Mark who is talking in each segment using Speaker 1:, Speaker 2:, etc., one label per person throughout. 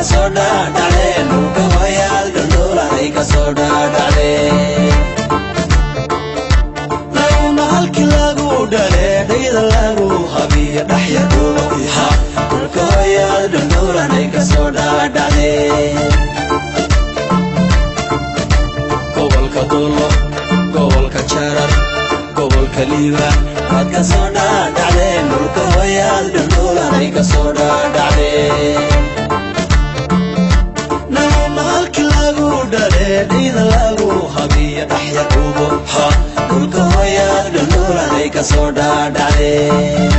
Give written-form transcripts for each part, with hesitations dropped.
Speaker 1: kasoo dhaadhacdeen dhulka hooyaad dhundhuulanay kasoo dhaadhacdeen laguna halkii lagu dhale dhayda lagu habiyo dhaxya dhuubo ha dhulka hooyaad dhundhuulanay kasoo dhaadhacdeen gobolka Dolo gobolka Jarar gobolka Liiba waad kasoo dhaadhacdeen dhulka hooyaad dhundhuulanay kasoo dhaadhacdeen naguna halkii lagu dhale dhayda lagu habiyo dhaxya dhuubo ha dhulka hooyaad dhundhuulanay kasoo dhaadhacdeen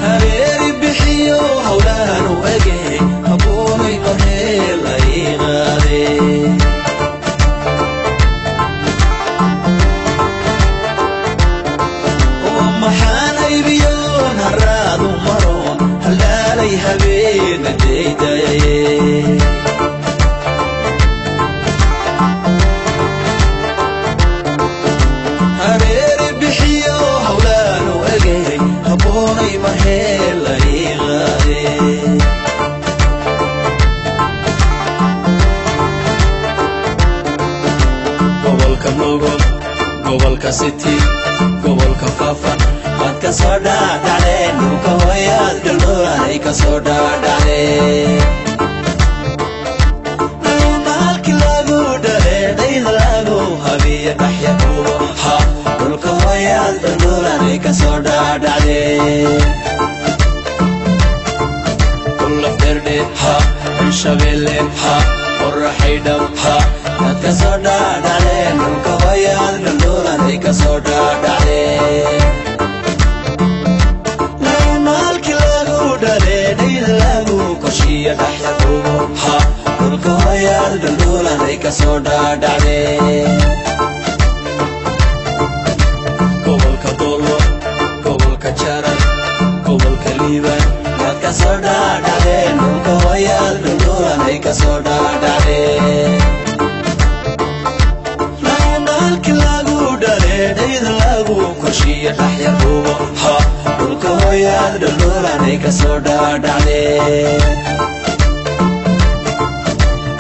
Speaker 1: hareeri bixiyo howlahan u ege haboonay marhee la ii qaade oo maxaan haybiyoon haraadu maroon haldhaalay habeena daydayaye hareeri bixiyo howlaan u egey haboonay marhee la ii qaade gobolka Nogol gobolka City gobolka Faafan waad kasoo dhaadhacdeen dhulka hooyaad dhundhuulanay kasoo dhaadhacdeen naguna halkii lagu dhale dhayda lagu habiyo dhaxya dhuubo ha dhulka hooyaad dhundhuulanay kasoo dhaadhacdeen Kullaf derde ha Hirshabelle ha Qorraxaydhab ha waad kasoo dhaadhacdeen dhulka hooyaad dhundhuulanay kasoo dhaadhacdeen naguna halkii lagu dhale dhayda lagu korshiyo dhaxya dhuubo ha dhulka hooyaad dhundhuulanay kasoo dhaadhacdeen gobolka Dolo gobolka Jarar gobolka Liiban waad kasoo dhaadhacdeen dhulka hooyaad dhundhuulanay kasoo dhaadhacdeen naguna halkii lagu dhale dhayda lagu korshiyo dhaxya dhuubo ha dhulka hooyaad dhundhuulanay kasoo dhaadhacdeen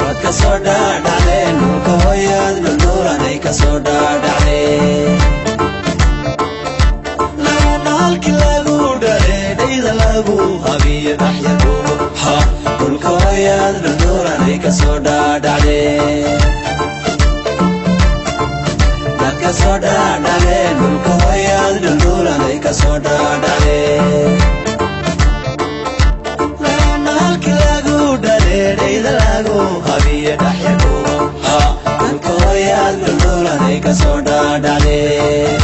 Speaker 1: waad kasoo dhaadhacdeen dhulka hooyaad dhundhuulanay kasoo dhaadhacdeen naguna halkii lagu dhale dhayda lagu habiyo dhaxya dhuubo ha dhulka hooyaad dhundhuulanay kasoo dhaadhacdeen waad kasoo dhaadhacdeen dhulka hooyaad dhundhuulanay kasoo dhaadhacdeen naguna halkii lagu dhale dhayda lagu habiyo dhaxya dhuubo ha dhulka hooyaad dhundhuulanay kasoo dhaadhacdeen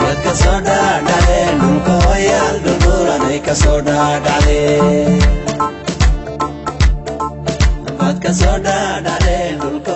Speaker 1: waad kasoo dhaadhacdeen dhulka hooyaad dhundhuulanay kasoo dhaadhacdeen waad kasoo dhaadhacdeen dhulka